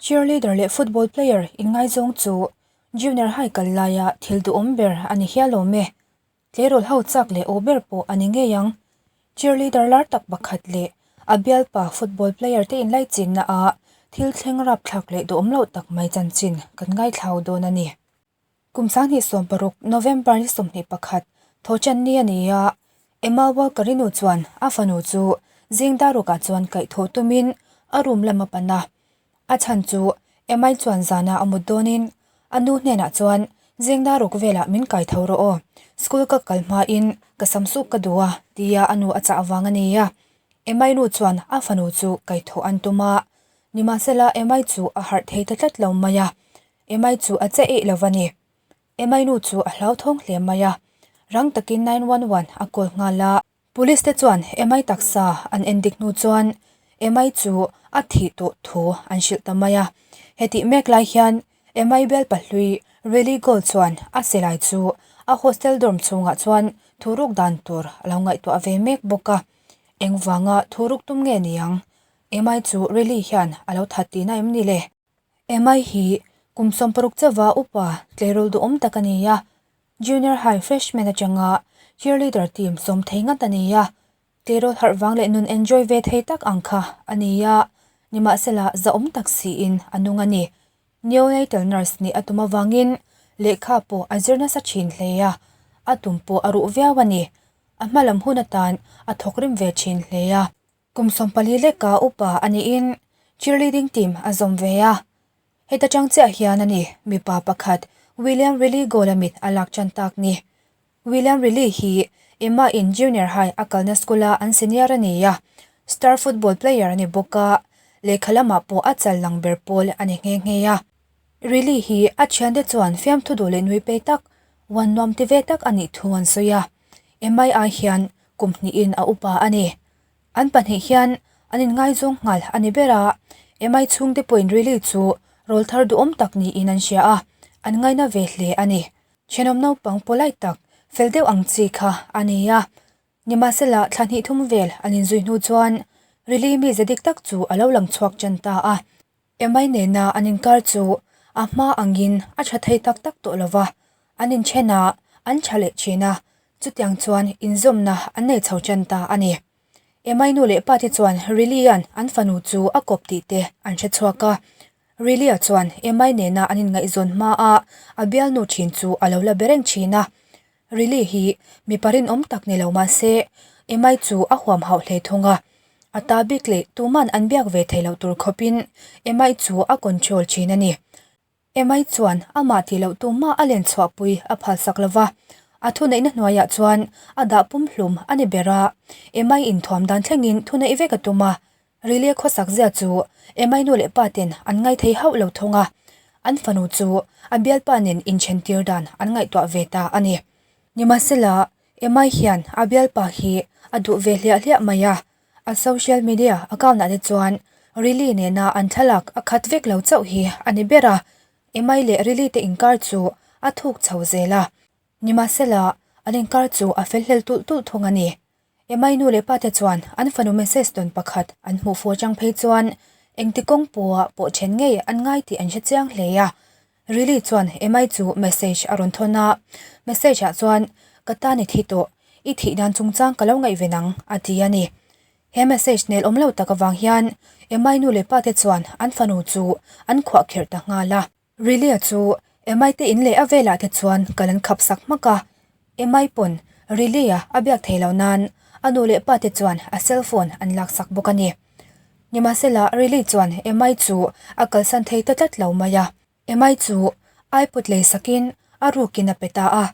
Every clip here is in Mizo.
Cheerleader leh football player inngaizawng chu junior high kal laia thil duhawm ber a ni hial awm e. Tleirawl ho chak leh aw ber pawh a ni ngei ang. Cheerleader lar tak pakhat leh a bialpa football player te inlaichinna ah thil thleng rapthlak leh duhawm loh tak mai chanchin kan ngaithlau dawn a ni. Kum 2016 November ni 21 thawhchan ni a ni a, Emma Walker-i nu chuan a fanu chu zing darukah chuan kaihthawh tumin a room lam a pan a. A chhan chu Emma-i chuan zana a mut dawnin a nu hnenah chuan zing daruk velah min kaitho rawh aw, school ka kal hmain ka sam suk ka duh a tia a nu a chah vang a ni a. Emma-i nu chuan a fanu chu kaihthawh an tum a, nimahsela Emma-i chu a harh thei ta tlat lo mai a. Emai chu a che eih lo va ni. Emai nu chu a hlauthawng hle mai a, rang takin 911 a call nghal a. Police te chuan Emai taksa an en dik hnu chuan Emai chu a thih tawh thu an hrilh ta mai a. Hetih mek lai hian Emai bial pahlui Riley Gold chuan a silai chu a hostel dorm chhungah chuan thuruk dan tur a lo ngaihtuah ve mek bawk a. Engvanga thuruk tum nge niang? Emai chu Riley hian a lo that tihna em ni le? Emai hi kum 60 chauha upa tleirawl duhawm tak a ni a, Junior High Freshman atanga Cheerleader team sawm thei ngat a ni a, tleirawl harh vang leh nun enjoy ve thei tak ang kha a ni a, nimahsela zahawm tak siin a nung a ni. Neonatal Nurse nih a tum avangin lehkha pawh a zir nasa thin hle a, a tum pawh a ruh viau a ni. A hmalam hun atan a thawkrim ve thin hle a. Kum 14 leka upa a niin cheerleading team a zawm ve a. Heta tang chiah hian a ni mipa pakhat William Riley goal a mit a lak tan tak ni. William Riley hi Emma in junior high a kalna school a an senior a ni a, star football player a ni bawk a, lehkha lamah pawh a chal lang ber pawl a ni nghe nghe a. Riley hi a thiante chuan fiamthu duh leh nui pei tak, uan nuam ti ve tak a nih thu an sawi a. Emma ai hian kum hnihin a upa a ni. An pahnih hian an inngaizawng nghal a ni ber a, MI chhungte pawhin Riley chu rawlthar duhawm tak niin an hria a, an ngaina ve hle a ni. Thenawm naupang polite tak, fel deuh ang chi kha a ni a. Nimahsela thla hnih thum vel an inzui hnu chuan Riley mize dik tak chu a lo lang chhuak tan ta a. MI nena an inkar chu a hma angin a tha thei tak tak tawh lo va, an inthen a, an tha leh thin a, chutiang chuan inzawmna an nei chho tan ta a ni. MI nu leh pa te chuan Riley-a'n an fanu chu a kawp tih te an hre chhuak a, Riley-a chuan MI nena an inngaihzawn hma a a bialnu thin chu a lo la be reng thin a, Riley hi mipa rinawm tak ni lo mah se, Emai chu a huam hauh hle thung a. A ta bik leh tuman an biak ve thei loh tur khawpin Emai chu a control thin a ni. Emai chuan amah tih loh tumah a len chhuahpui a phalsak lo va, a thuneihna hnuaiah chuan a dah pumhlum a ni ber a, Emai inthuam dan thlengin thuneih vek a tum a, Riley khawsak zia chu Emai nu leh pa ten an ngai thei hauh lo thung a, an fanu chu a bialpa nen inthen tir dan an ngaihtuah ve ta a ni. Nimahsela, Emai hian a bialpa hi a duh ve hliah hliah mai a, a social media account ah te chuan Riley nena an thlalak a khat vek lo chauh hi a ni ber a, Emai leh Riley te inkar chu a thuk chho zel a. Nimahsela, an inkar chu a fel hlel tulh tulh thung a ni. Emai nu leh pate chuan an fanu message dawn pakhat an hmuh fuh atang phei chuan engti kawng pawha pawh then ngei an ngai tih an hre chiang hle a. Riley chuan Emai chu message a rawn thawn a, message ah chuan Ka tan i thi tawh, i thih dan chungchang ka lo ngaihven ang a ti a ni. He message nel awm lo tak avang hian Emai nu leh pate chuan an fanu chu an khuahkherh ta nghal a. Riley-a chu Emai te in leh a velah te chuan kal an khap sak hmak a, Emai pawn Riley-a a biak thei lo nan a nu leh pa te chuan a cell phone an lak sak bawk a ni. Nimahsela Riley chuan Emai chu a kalsan thei ta tlat lo mai a, Emai chu iPod lei sakin a rukin a pe ta a,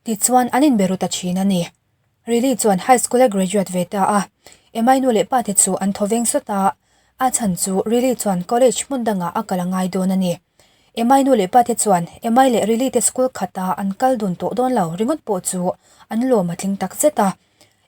Tichuan an inbe ru ta thin a ni. Riley chuan high school a graduate ve ta a, Emai nu leh pa te chu an thaw veng sawt a, a chhan chu Riley chuan college hmun dangah a kal a ngai dawn a ni. Emai nu leh pa te chuan Emai leh Riley te school khata an kal dun tawh dawn lo ringawt pawh chu an lawm a tling tak zet a.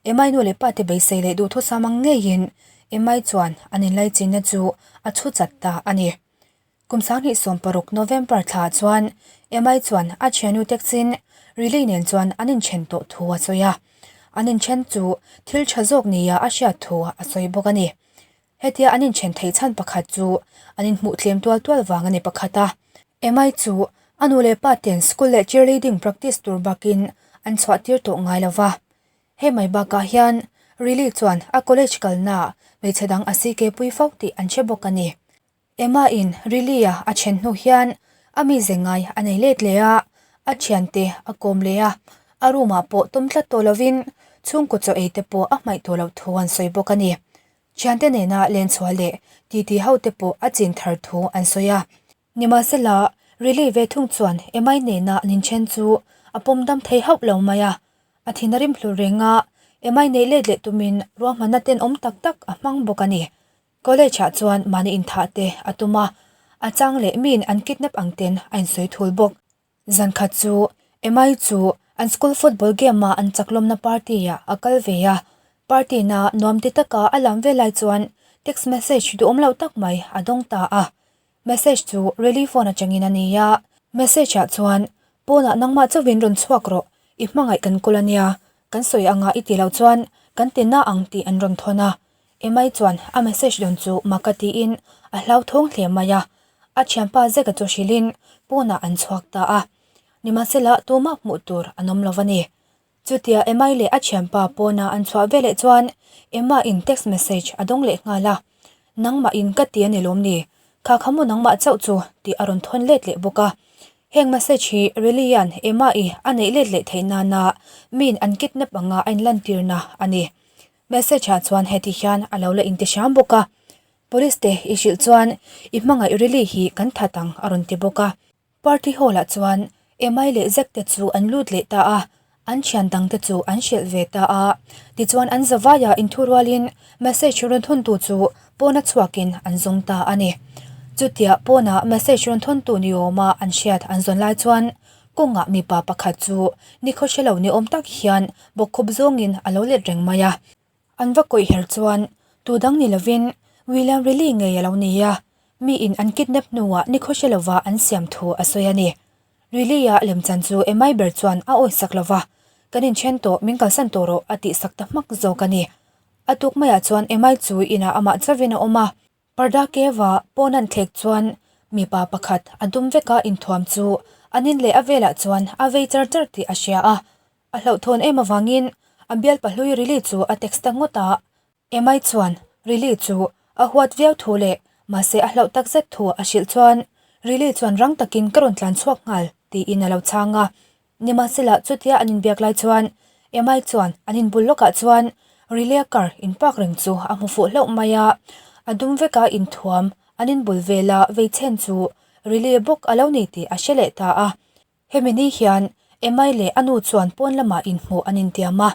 Emai nu leh pa te beisei leh duhthusam ang ngeiin Emai chuan an inlaichinna chu a chhu chat ta a ni. Kum 2016 November thla chuan MI chuan a thiannu Texin Riley nen chuan an inthen tawh thu a sawi a, an inthen chu thil tha zawk nia a hriat thu a sawi bawk a ni. Hetia an inthen theih chhan pakhat chu an inhmuh tlem tual tual vang a ni pakhat a. Emai chu a nu leh pa ten school leh cheerleading practice tur bakin an chhuah tir tawh ngai lo va. Hei mai bakah hian Riley chuan a college kalnaah hmeichhe dang a CK pui fo tih an hre bawk a ni. Emma in Riley-a a then hnu hian a mize ngai a nei let leh a, a thiante a kawm leh a, a room ah pawh tum tlat tawh lovin chhungkaw chaw ei te pawh a hmaih tawh loh thu an sawi bawk a ni. Thiante nena lenchhuah leh titi ho te pawh a chin thar thu an sawi a. Nimahsela, Riley ve thung chuan Emma-i nena an inthen chu a pawm dam thei hauh lo mai a, a thin a rim hlur reng a, Emma-i neih let leh tumin ruahmanna tenawm tak tak a hmang bawk a ni. College ah chuan mahni inthah te a tum a, a chang leh miin an kidnap ang ten a insawi thul bawk. Zan khat chu Emma-i chu an school football game ah an chaklawmna party ah a kal ve a, party na nuam ti taka a lam ve lai chuan text message duhawm loh tak mai a dawng ta a. Message chu Riley phone atangin a nei a, message ah chuan pawnah nangmah chauhin rawn chhuak rawh, i hmangaih kan kawl ania, kan sawi anga i ti loh chuan kan ti na ang tih an rawn thawn a. Emai chuan a message dawn chu mak a tiin a hlauthawng hle mai a, a thianpa Zeka chu hrilhin pawnah an chhuak ta a. Nimahsela tumah hmuh tur an awm lo a ni. Chutia Emai leh a thianpa pawna an chhuah veleh chuan Emma in text message a dawng leh nghal a, Nangmah in ka ti a ni lawm ni? Kha kha maw nangmah chauh chu tih a rawn thawn let leh bawk a. Heng message hi Riley-a'n Emma-i a neih let leh theih nana miin an kidnap anga a inlantirna a ni. Message ah chuan heti hian a lo la inti hram bawk a, Police te i hrilh chuan i hmangaih Riley hi kan that ang a rawn ti bawk a. Party hall ah chuan Emai leh Zack te chu an lut leh ta a, an thian dang te chu an hrilh ve ta a. Tichuan an zavai ah inthu rualin message rawn thawn tu chu pawna chhuakin an zawng ta a ni. Chutia pawna message rawn thawn tu ni awma an hriat an zawn lai chuan Kawngah mipa pakhat chu nikhaw hre lo ni awm tak hian bawkkhup zawngin a lo let reng mai a. An va kawih her chuan tu dang ni lovin William Riley ngei a lo ni a, miin an kidnap hnuah nikhaw hre lova an siam thu a sawi a ni. Riley-a lemchan chu Emai ber chuan a awisak lova, Kan inthen tawh, min kalsan tawh rawh a tihsak ta hmak zawk a ni. A tuk maiah chuan Emai chu inah amah chauhin a awm a. Parda keva pawn an thlek chuan mipa pakhat a dum veka inthuam chu an in leh a velah chuan a vei char char tih a hria a, a hlauhthawn em avangin a bialpa hlui Riley chu a text ta ngawt a. Emai chuan Riley chu a huat viau thu leh mahse a hlauh takzet thu a hrilh chuan Riley chuan rang takin ka rawn tlan chhuak nghal tiin a lo chhang a. Nimahsela chutia an inbiak lai chuan Emai chuan an inbul lawkah chuan Riley-a car in park reng chu a hmu fuh hlauh mai a, a dum veka inthuam an inbul vela vei chhen chu Riley-a bawk a lo ni tih a hre leh ta a. Hemi ni hian Emai leh a nu chuan pawn lamah inhmuh an intiam a,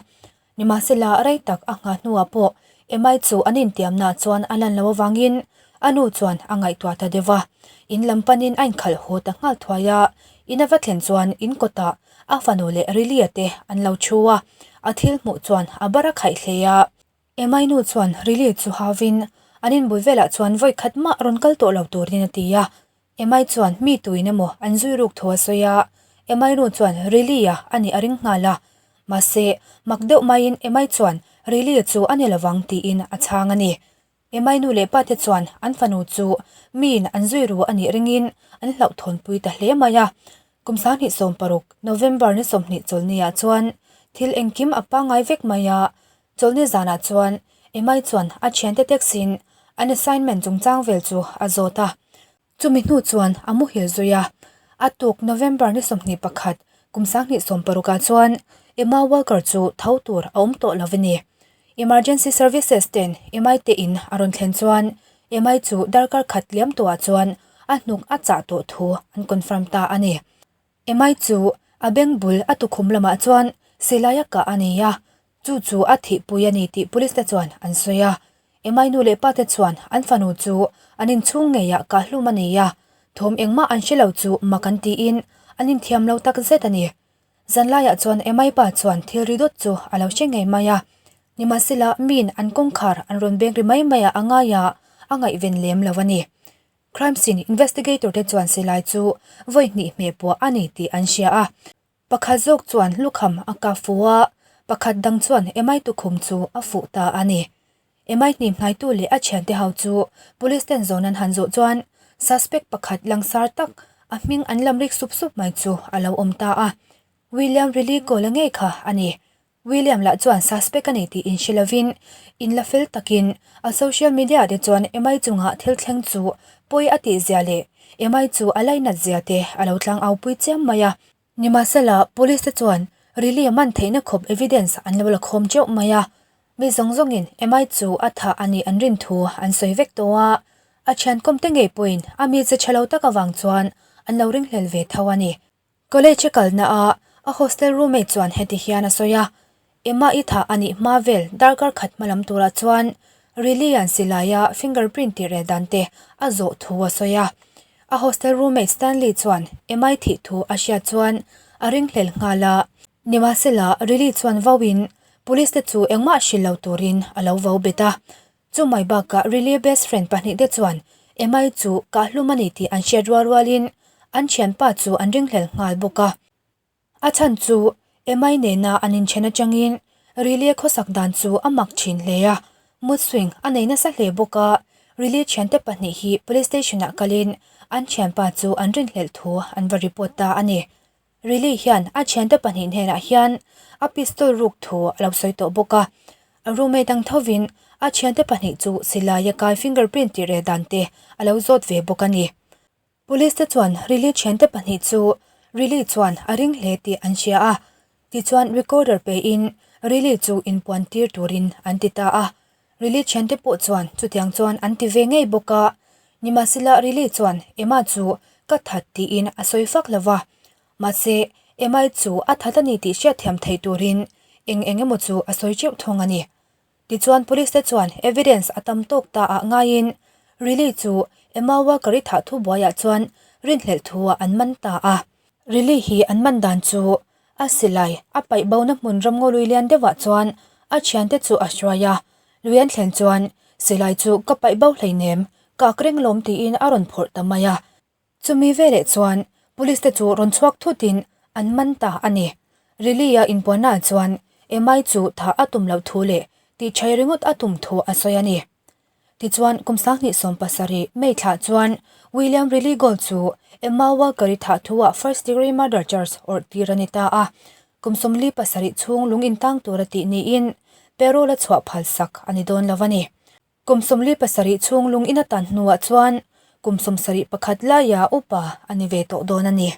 Nimahsela rei tak a nghah hnuah pawh Emai chu an intiamnaah chuan a lan loh avangin a nu chuan a ngaihtuah ta deuh a. In lam panin a inkhalh haw ta nghal thuai a, in a va thlen chuan in kawtah a fanu leh Rilia te an lo thu a, a thil hmuh chuan a bar a khaih hle a. Emai nu chuan Rilia chu hauvin an inbul velah chuan vawi khat mah rawn kal tawh lo turin a ti a, Emai chuan mi tuin emaw an zui ruk thu a sawi a, Emai nu chuan Riley-a a nih a ring nghal a. Mahse, mak deuh maiin Emai chuan Riley-a chu a ni lovang tiin a chhang a ni. Emai nu leh pate chuan an fanu chu miin an zui ru a nih ringin an hlauhthawnpui ta hle mai a. Kum 2016 November ni 20 chawlhniah chuan thil engkim a pangngai vek mai a, chawlhni zanah chuan Emai chuan a thiante taxi-in an assignment chungchang vel chu a zawt a. Chumi hnu chuan a muhil zui a. A tuk November ni 21 kum 2016 ah chuan Emma Walker chu tho tur a awm tawh lo a ni. Emergency Services ten Emai te in a rawn thlen chuan Emai chu darkar khat liam tawhah chuan a hnuk a chah tawh thu an confirm ta a ni. Emai chu a beng bul a tukhum lamah chuan silai a kah a ni a, chu chu a thihpui a ni tih police te chuan an sawi a. Emai nu leh pa te chuan an fanu chu an inchhung ngeiah kah hlum a ni a, thawm engmah an hre lo chu mak an tiin an inthiam lo tak zet a ni. Zanlaiah chuan Emai pa chuan thil ri dawt chu a lo hre ngei mai a, nimahsela miin an kawngkhar an rawn beng ri mai mai ah a ngai a, a ngaihven lem lo a ni. Crime scene investigator te chuan silai chu vawi hnih hmeh puah a ni tih an hria a, pakhat zawk chuan lukham a kap fu a, pakhat dang chuan Emai tukhum chu a fuh ta a ni. Emma-i hnim hnaitu leh a thiante ho chu police ten zawn an han zawh chuan suspect pakhat langsar tak a hming an lam rik sup sup mai chu a lo awm ta a. William Riley Cole-a ngei kha a ni. William lah chuan suspect a ni tih inhre lovin inla fel takin a social media te chuan Emma-i chunga thil thleng chu pawi a tih zia leh Emma-i chu a lainat zia te a lo tlangau pui chiam mai a. Nimahsela, Police te chuan Riley a man theihna khawp evidence an lo la khawm teuh mai a, mi zawng zawngin Emma-i chu a thah a nih an rin thu an sawi vek tawh a, a thiankawm te ngei pawhin a mi che tha lo tak avang chuan an lo ringhlel ve tho a ni. College a kalna a a hostel roommate chuan heti hian a sawi a, Emma-i thah a nih hma vel darkar khat hma lam turah chuan Riley-a'n silaia fingerprint tih rel dan te a zawh thu a sawi a. A hostel roommate Stanley chuan Emma-i thih thu a hriat chuan a ringhlel nghal a. Nimahsela, Riley chuan vauin police te chu engmah hrilh lo turin a lo vau bet a. Chumai bakah Riley best friend pahnihte chuan Emma-i chu kahhlum a ni tih an hriat rual rualin an thianpa chu an ringhlel nghal bawk a. A chhan chu Emma-i nena an inthen atangin Riley khawsak dan chu a mak thin hle a, mood swing a nei nasa hle bawk a, Riley thiante pahnih hi police station-ah kalin an thianpa chu an rinhlelh thu an va report ta a ni. Riley hian a thiante pahnih hnenah hian a pistol ruk thu a lo sawi tawh bawk a, a roommate ang thovin a thiante pahnih chu silai a kai fingerprint tih reh dan te a lo zawt ve bawk a ni. Police te chuan Riley thiante pahnih chu Riley chuan a ring hle tih an hria a, tichuan recorder pein Riley chu inpuan tir turin an ti ta a. Riley thiante pawh chuan chutiang chuan an ti ve ngei bawk a, nimahsela Riley chuan Emma chu ka that tiin a sawi fak lo va, mahse Emma chu a that a ni tih hriatthiam theih turin eng eng emaw chu a sawi teuh thung a ni. Tichuan police te chuan evidence a tam tawk ta ah ngaiin Riley chu Emma Walker-i thah thu buaiah chuan rinhlelh thu ah an man ta a. Riley hi an man dan chu a silai a paih bona hmun ramngaw lui lian deuhah chuan a thiante chu a hruai a, lui an thlen chuan silai chu ka paih bo hleinem kak reng lawm tiin a rawn phawrh ta mai a. Chumi veleh chuan police te chu rawn chhuak thutin an man ta a ni. Riley-a inpuannaah chuan Emma-i chu thah a tum loh thu leh tihchhai ringawt a tum thu a sawi a ni. Tichuan kum 2017 May thlah chuan William Riley Gold chu Emma Walker-i thah thu-ah first degree murder charge awrh tir a ni ta a. Kum 47 chhung lung intang tura tih niin parole a chhuah phalsak a ni dawn lo a ni. Kum 47 chhung lung in a tan hnuah chuan kum 71 laia upa a ni ve tawh dawn a ni.